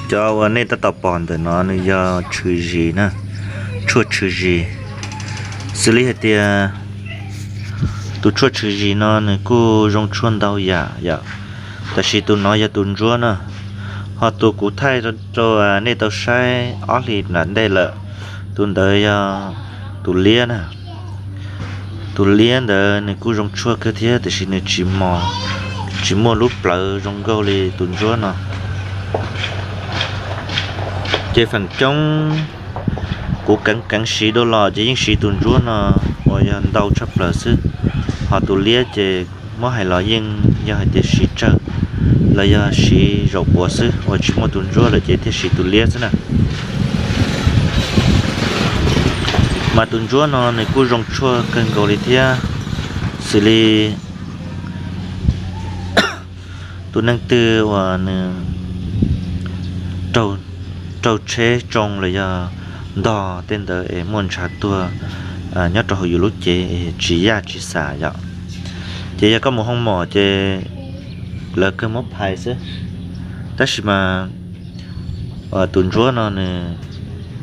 Cov uas nej tab tom pom ntawm no nws yog tshwm zis na, tshuaj tshwm zis. Xws li hais tias tus tshuaj tshwm zis no nws kuj zoo tshuaj ntau yam yom, tab sis tus no yog tus ntsuab na. Ho tus kuv thaij rau nej tau saib ob hlis nram ntej lawm, tus ntawd yog tus liab na. Tus liab ntawd nws kuj zoo tshuaj kawg thiab tab sis nws tsis mos, tsis muaj lub plawv zoo nkauj li tus ntsuab no. Ces feem coob kuv keev keev siv dua los ces yeej siv tus ntsuab no uas yog ntau tshaj plaws xwb. Ho tus liab ces muab hais los yeej yog hais tias siv tsawg los yog siv zaum puav xwb, uas tsis muaj tus ntsuab lawm ces thiaj siv tus liab xwb na. Mas tus ntsuab no nws kuj zoo tshuaj kawg nkaus li thiab. Xws li tus neeg twg uas nws raug tsheb tsoo los yog ntog tej ntawd es muaj ntshav tuag nyob rau hauv yus lub cev es tsis yaj tsis xam yom, ces yog koj mus hoo mom ces lawv kawg muab phais xwb. Tab sis mas tus ntsuab no nws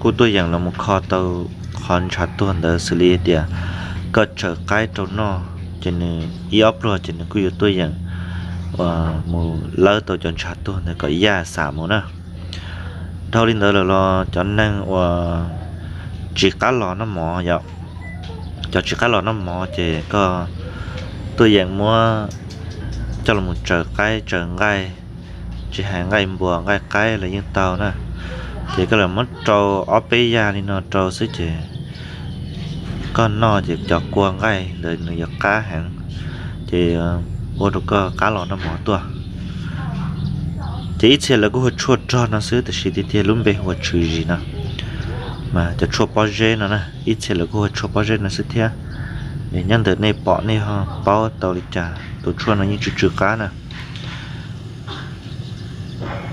kuj tuaj yeem los mus kho tau qhov ntshav tuag ntawd, xws li tias koj tsaws qaib rau noj ces nws ib ob pluag ces nws kuj yuav tuaj yeem mus lawb tau cov ntshav tuag ntawd kom yaj xam mus na. Dhau li ntawd lawm los cov neeg uas tsis qab los noj mov yom, cov tsis qab los noj mov ces koj tuaj yeem muab coj los mus tsaws qaib tsaws nqaij, tsis hais nqaij npua nqaij qaib los yeej tau na. Ces koj los muab rau ob peb yaj li no rau xwb ces koj noj ces cov kua nqaij ntawd nws yuav qab heev, ces ua rau koj qab los noj mov tuaj. Ces ib txhia lawv kuj hu tshuaj rog no xwb tab sis tiag tiag lub npe hu ua tshwm zis no. Mas cov tshuaj pob zeb no na, ib txhia lawv kuj hu tshuaj pob zeb no xwb thiab. Nyob ntawm nej pom nej ho paub tau li cas, tus tshuaj no yeej tsw tsw qab na.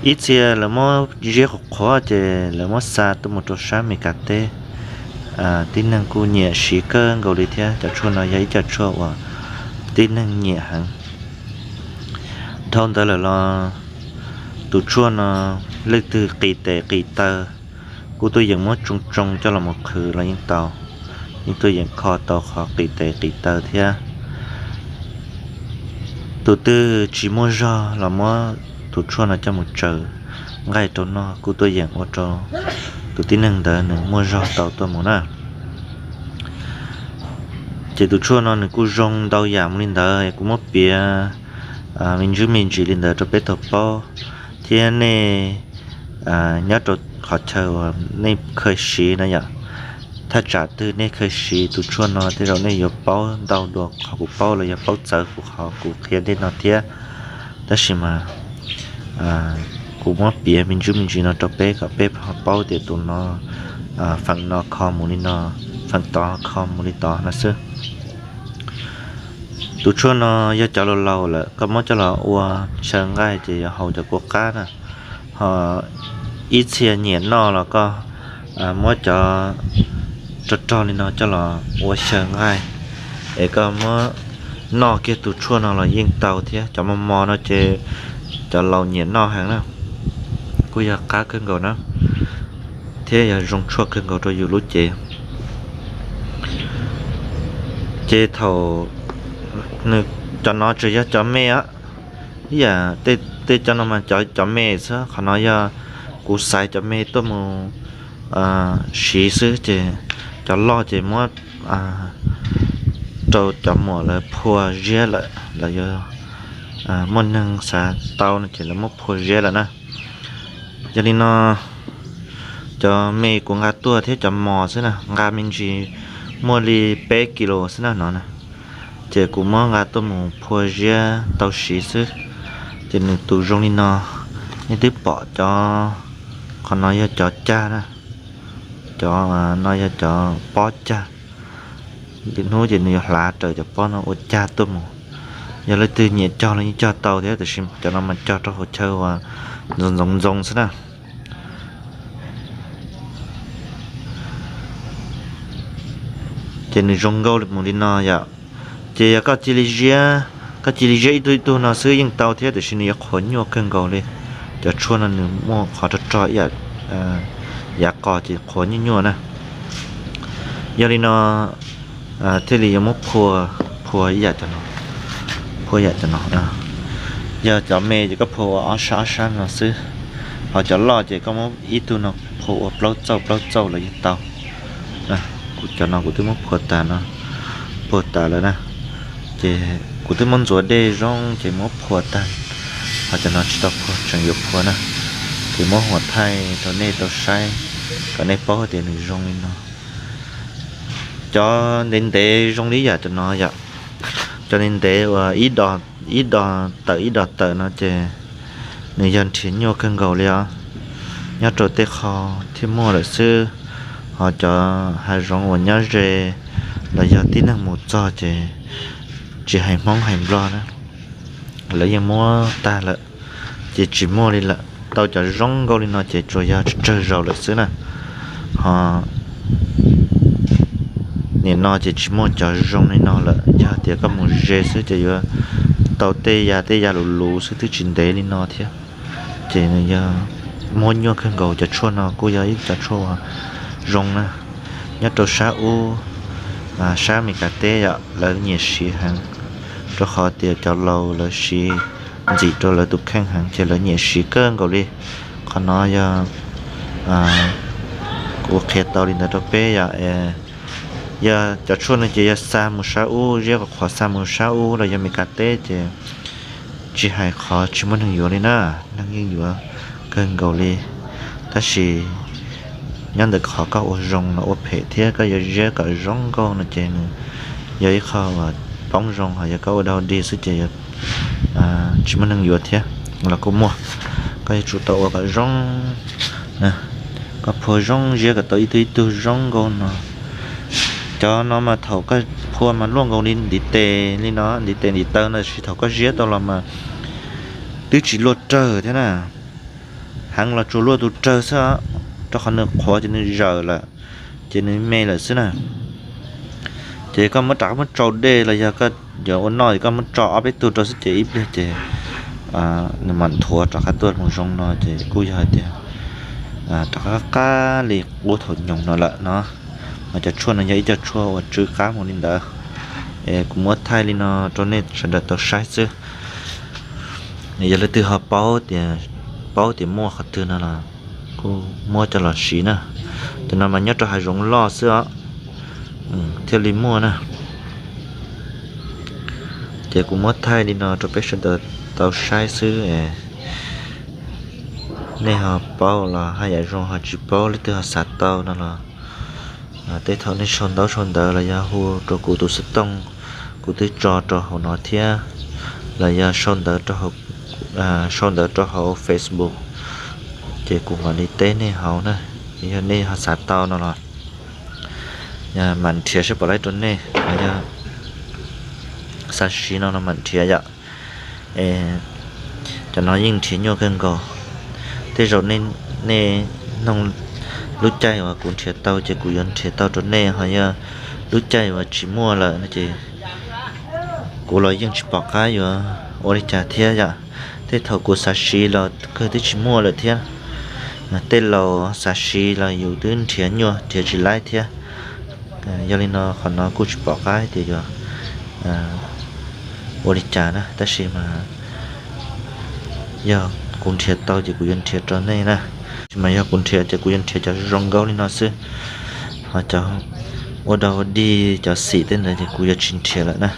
Ib txhia lawv muab ziab qhuav qhuav ces lawv muab xa tuaj mus rau sab Mes Kas teb. Tib neeg kuj nyiam siv kawg nkaus li thiab, cov tshuaj no yog ib co tshuaj uas tib neeg nyiam heev. Dhau ntawd lawm los tus tshuaj no leej twg qis tes qis taw kuj tuaj yeem muab tsoo tsoo coj los mus qhwv los yeej tau, yeej tuaj yeem kho tau qhov qis tes qis taw thiab. Tus twg tsis muaj zog los muab tus tshuaj no coj mus tsaws nqaij rau noj kuj tuaj yeem ua rau tus tib neeg ntawd nws muaj zog tau tuaj mus na. Ces tus tshuaj no nws kuj zoo ntau yam mus li ntawd, kuv muab piav me ntsis me ntsis li ntawd rau peb tau paub, thiab nej nyob rau qhov chaw uas nej khaws siv no yom, thaj tsam twg nej khaws siv tus tshuaj no tej zaum nej yuav paub ntau dua qhov kuv paub los yog paub txawv kuv qhov kuv qhia nej no thiab. Tab sis mas kuv muab piav me ntsis me ntsis no rau peb kom peb ho paub tias tus no feem no kho mus li no, feem tod kho mus li tod no xwb. Tus tshuaj no yog cov laus laus lawm koj muab coj los ua xyaw nqaij ces yuav haus cov kua qab na. Ho ib txhia nyiam noj los koj muab cov rog rog li no coj los ua xyaw nqaij es koj muab noj kiag tus tshuaj no los yeej tau thiab. Cov mos mos no ces cov laus nyiam noj heev na, kuj yog qab kawg nkaus na, thiab yog zoo tshuaj kawg nkaus rau yus lub cev. Ces thaum, cov no tsuas yog cov me, ib yam tej cov no mas cov cov me xwb, qhov no yog kuv xaiv cov me tuaj mus siv xwb ces cov loj ces muab rau cov muam lawv phua ziab lawm, lawv yuav muaj neeg xav tau no ces lawv muab phua ziab lawm na. Yog li no cov me kuv nqa tuaj thiab cov mos xwb na, nqa me ntsis muaj li peb kis lus xwb na no na. Ces kuv muab nqa tuaj mus phua ziab tau siv xwb. Ces nws tus zoo li no, nej twb pom cov, qhov no yog cov cag na, cov no yog cov pob cag. Lwm hnub ces nws yuav hlav raws cov pob no ua cag tuaj mus. Yog leej twg nyiam cog los yeej cog tau thiab, tiam sis cov no mas cog rau hauv chaw uas ntxoov ntxoov ntxoo xwb na. Ces nws zoo nkauj mus li no yom. Ces yog koj cia li ziab, koj cia li ziab ib tug ib tug no xwb yeej tau thiab, tiam sis nws yuav qhuav nyuaj kawg nkaus li. Cov tshuaj no nws muaj qhov rog rog ib yam, yav qos ces qhuav nyuaj nyuaj na. Yog li no thiaj li yuav muab phua, phua ib yam cov no, phua ib yam cov no. Yog cov me ces koj phua ua ob sab ob sab no xwb, ho cov loj ces koj muab ib tug no phua ua plaub txauj plaub txauj los yeej tau. Kuv cov no kuv twb muab phua tas no, phua tas lawm na. Ces kuv twb muab ntxuav dej zoo ces muab phua tag, ho cov no tsis tau phua, tseem yuav phua na. Ces muab huam thaij rau nej tau saib kom nej paub tias nws zoo li no. Cov ntev ntev zoo li yam cov no yom. Cov ntev ntev uas ib dos tawm ib dos tawm no ces nws yog nrhiav nyuaj kawg nkaus li os. Nyob rau tej qho thiaj muaj lawm xwb, ho cov hav zoov uas nyob ze los yog tib neeg mus txog ces tsis hais Hmoob hais Nplog na, lawv yeej muab tag lawm, ces tsis muaj li lawm. Tau cov zoo nkauj li no ces tsuas yog tsawg zaus lawm xwb na. Ho nim no ces tsis muaj cov zoo li no lawm, yog tias koj mus ze xwb ces yuav tau tej ya tej ya luv luv xwb twb tsis ntev li no thiab. Ces nws yog muab nyuaj kawg nkaus, cov tshuaj no kuj yog ib cov tshuaj uas zoo na. Nyob rau sab ub, sab Amelikas teb yom, lawv nyiam siv heev, rau qhov tias cov laus lawv siv ntxim rau lawv tus kheej heev ces lawv nyiam siv kawg nkaus li. Qhov no yog kuv qhia tau li ntawd rau peb yom. Yog cov tshuaj no ces yog xa mus sab ub, ziab kom qhuav xa mus sab ub los yog Amelikas teb ces tsis hais qhov tsis muaj neeg yuav li na, neeg yeej yuav kawg nkaus li. Tab sis nyob ntawm qhov koj ua zoo los ua phem thiab koj yuav ziab kom zoo nkauj no ces nws yog ib qho uas poob zoo, ho yog koj ua dog dig xwb ces tsis muaj neeg yuav thiab los kuj muaj. Koj yuav tsum tau ua kom zoo, koj phua zoo ziab kom tau ib tug ib tug zoo nkauj no. Cov no mas thaum koj phua mas luaj nkaus li ntiv tes li no, ntiv tes ntiv taw no, tab sis thaum koj ziab tau los mas twb tsis luaj rawg thiab na. Heev los tsuas luaj tus rawg xwb, rau qhov nws qhuav ces nws zawm lawm, ces nws me lawm xwb na. Ces koj muab rov qab muab tsau dej los yog koj yuav ua noj es koj muab tso ob peb tug rau xwb ces ib pliag ces nws mam nthuav rov qab tuaj mus zoo no ces kuj yog hais tias rov qab qab li qub thaum nyoog no lawm no. Mas cov tshuaj no yog ib co tshuaj uas tsw qab mus li ntawd. Es kuv muab thaij li no rau nej sawv daws tau saib xwb. Yog leej twg ho paub tias, paub tias muaj qhov twg no los kuj muab coj los siv na. Cov no mas nyob rau hav zoov loj xwb os, thiaj li muaj na. Ces kuv muab thaij li no rau peb sawv daws tau saib xwb. Nej ho paub los haj yam zoo, ho tsis paub leej twg ho xav tau no los tej thaum nej sau ntaub sau ntawv los yog hu rau kuv tus xov tooj kuv twb tso rau hauv no thiab, los yog sau ntawv rau hauv Facebook, ces kuv mam li teb nej hauv na. Yog nej ho xav tau no los mam nrhiav saib puas laib rau nej, los yog xav siv no los mam nrhiav yom. Cov no yeej nrhiav nyuaj kawg nkaus. Tej zaum nej nug lub caij uas kuv nrhiav tau ces kuv yuav nrhiav tau rau nej, ho yog lub caij uas tsis muaj lawm no ces kuv los yeej tsis pom qab yuav ua li cas thiab yom. Tej thaum kuv xav siv los kawg twb tsis muaj lawm thiab. Tej laus xav siv los yus twb nrhiav nyuaj nrhiav tsis laib thiab. Yog li no qhov no kuj tsis pom qab tias yuav ua li cas na, tab sis mas yog kuv nrhiav tau ces kuv yuav nrhiav rau nej na. Tab sis mas yog kuv nrhiav ces kuv yuav nrhiav cov zoo nkauj li no xwb, ho cov ua dog ua dig cov xim tej ntawd ces kuv yuav tsis nrhiav lawm na.